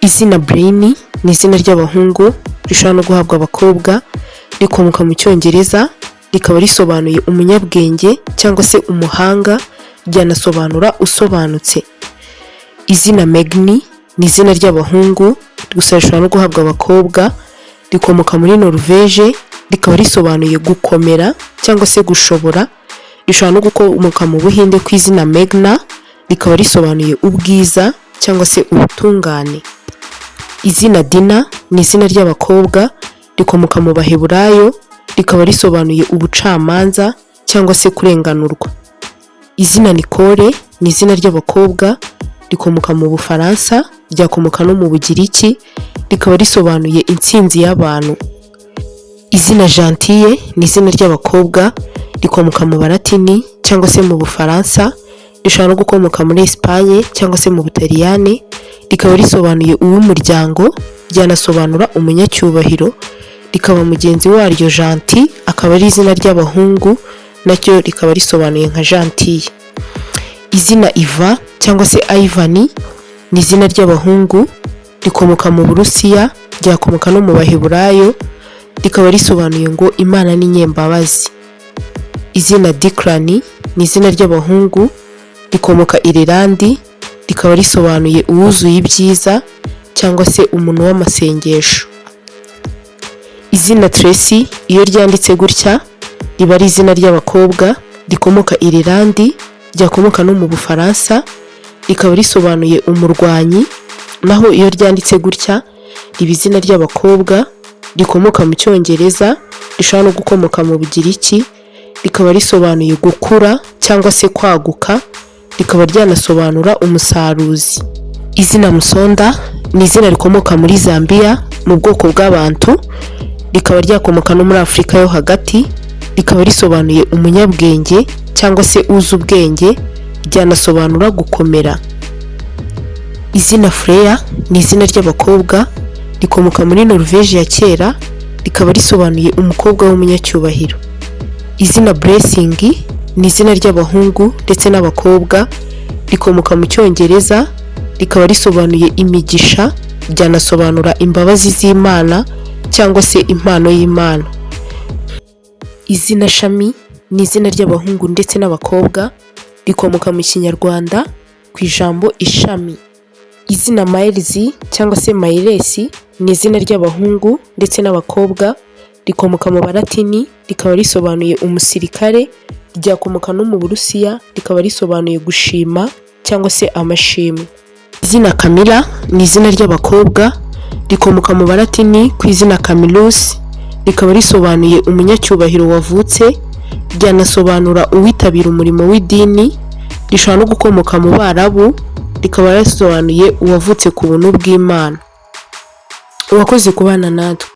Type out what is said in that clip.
Izina Brain ni izina ry'abahungu rishobora no guhabwa abakobwa, rikomoka mu Cyongereza, rikaba risobanuye umunyabwenge cyangwa se umuhanga, ryanasobanura usobanutse. Izina Megni ni izina ry'abahungu gusa rishobora no guhabwa abakobwa, rikomoka muri Norvège, rikaba risobanuye gukomera cyangwa se gushobora. Rishobora no gukomoka mu Buhinde ku izina Megna, rikaba risobanuye ubwiza cyangwa se ubutungane. Izina Dina ni izina ry'abakobwa, rikomoka mu Baheburayo, rikaba risobanuye ubucamanza cyangwa se kurenganurwa. Izina Nicole ni izina ry'abakobwa, rikomoka mu Bufaransa, ryakomoka no mu Bugiriki, rikaba risobanuye intsinzi y'abantu. Izina Gentille ni izina ry'abakobwa, rikomoka mu Balatini cyangwa se mu Bufaransa, rishobora no gukomoka muri Esipanye cyangwa se mu Butaliyani, rikaba risobanuye uw'umuryango, ryanasobanura umunyacyubahiro, rikaba mugenzi waryo Gentil, akaba ari izina ry'abahungu, naryo rikaba risobanuye nka Gentille. Izina Iva cyangwa se Ivan ni izina ry'abahungu, rikomoka mu Burusiya, ryakomoka no mu Baheburayo, rikaba risobanuye ngo Imana ni nyembabazi. Izina Declan ni izina ry'abahungu, rikomoka Irilandi, rikaba risobanuye uwuzuye ibyiza cyangwa se umuntu w'amasengesho. Izina Tracy iyo ryanditse gutya riba ari izina ry'abakobwa, rikomoka Irilandi, ryakomoka no mu Bufaransa, rikaba risobanuye umurwanyi. Naho iyo ryanditse gutya riba izina ry'abakobwa, rikomoka mu Cyongereza, rishobora no gukomoka mu Bugiriki, rikaba risobanuye gukura cyangwa se kwaguka, rikaba ryanasobanura umusaruzi. Izina Musonda ni izina rikomoka muri Zambia mu bwoko bw'Abantu, rikaba ryakomoka no muri Afurika yo hagati, rikaba risobanuye umunyabwenge cyangwa se uzi ubwenge, ryanasobanura gukomera. Izina Freya ni izina ry'abakobwa, rikomoka muri Norvège ya kera, rikaba risobanuye umukobwa w'umunyacyubahiro. Izina Blessing ni izina ry'abahungu ndetse n'abakobwa, rikomoka mu Cyongereza, rikaba risobanuye imigisha, ryanasobanura imbabazi z'Imana cyangwa se impano y'Imana. Izina Shami ni izina ry'abahungu ndetse n'abakobwa, rikomoka mu Kinyarwanda ku ijambo ishami. Izina Miles cyangwa se Miles ni izina ry'abahungu ndetse n'abakobwa, rikomoka mu Balatini, rikaba risobanuye umusirikare, ryakomoka no mu Burusiya, rikaba risobanuye gushima cyangwa se amashimwe. Izina Camilla ni izina ry'abakobwa, rikomoka mu Balatini ku izina Camillus, rikaba risobanuye umunyacyubahiro wavutse, ryanasobanura uwitabira umurimo w'idini, rishobora no gukomoka mu Barabu, rikaba risobanuye uwavutse ku buntu bw'Imana. Uwakoze kubana natwe.